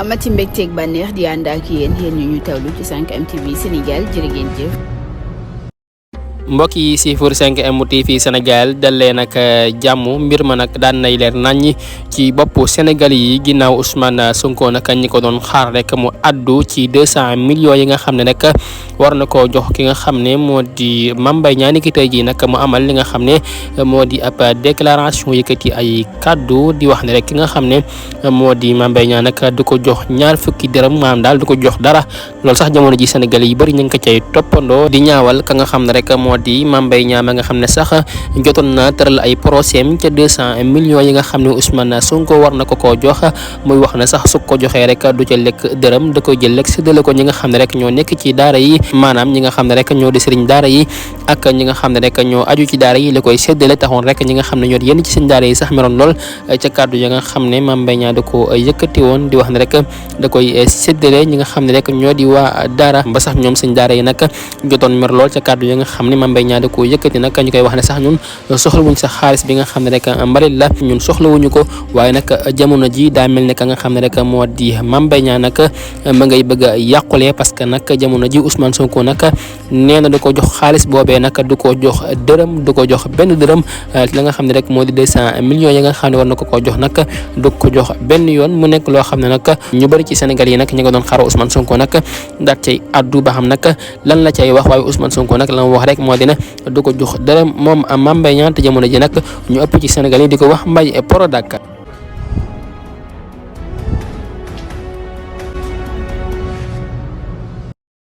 amati mbégteeg bànneex di ànd ak yéen ñu tawlu ci 5M TV Sénégal jërë ngeen jëf. mbokk yi si Fur 5M TV Sénégal dalee nag jàmm mbir ma nag daan nay leer naññi ci bopp Sénégal yi ginnaaw Ousmane Sonko nag ñi ko doon xaar rek mu addu ci 200 millions yi nga xam ne nag war na koo jox ki nga xam ne moo di Mame Mbaye Niang ki tey jii nag mu amal li nga xam ne moo di ab déclaration yëkkati ay kaddu di wax ne rek ki nga xam ne moo di Mame Mbaye Niang nag du ko jox ñaar fukki dërëm maanaam daal du ko jox dara loolu sax jamono ji Sénégal yi bëri ñu ngi ko cay toppandoo di ñaawal ka nga xam ne rek moo di Mame Mbaye Niang nga xam ne sax jotoon na tëral ay procès ca 200 millions yi nga xam ne Ousmane Sonko war na ko koo jox muy wax ne sax su ko joxee rek du ca lekk dërëm da koy jël rek séddale ko ñi nga xam ne rek ñoo nekk ci daara yi maanaam ñi nga xam ne rek ñoo di sëriñ daara yi ak ñi nga xam ne rek ñoo aju ci daara yi la koy séddale taxoon rek ñi nga xam ne ñoo di yenn ci seen daara yi sax meroon lool ca kàddu ya nga xam ne Mame Mbaye Niang da ko yëkkati woon di wax ne rek da koy séddale ñi nga xam ne rek ñoo di waa daara ba sax ñoom seen daara yi nag jotoon mer lool ca kàddu ya nga xam ne Mame Mbaye Niang da ko yëkkati nag ñu koy wax ne sax ñun soxlawuñ sax xaalis bi nga xam ne rek mbalit la ñun soxlawuñu ko waaye nag jamono ji daa mel ne ka nga xam ne rek moo di Mame Mbaye Niang nag ma ngay bëgg a yàqule parce que nag jamono ji Ousmane Sonko nag nee na du ko jox xaalis boobee nag du ko jox dërëm du ko jox benn dërëm la nga xam ne rek moo di 200 millions yi nga xam ne war na ko jox nag du ko jox benn yoon mu nekk loo xam ne nag ñu bëri ci Sénégal yi nag ñu nga doon xaar Ousmane Sonko nag daat cay addu ba xam nag lan la cay wax waaye Ousmane Sonko nag la wax rek moo dina du ko jox dërëm moom Mame Mbaye Niang te jamono ji nag ñu ëpp ci Sénégal yi di ko wax Mbaye Prodac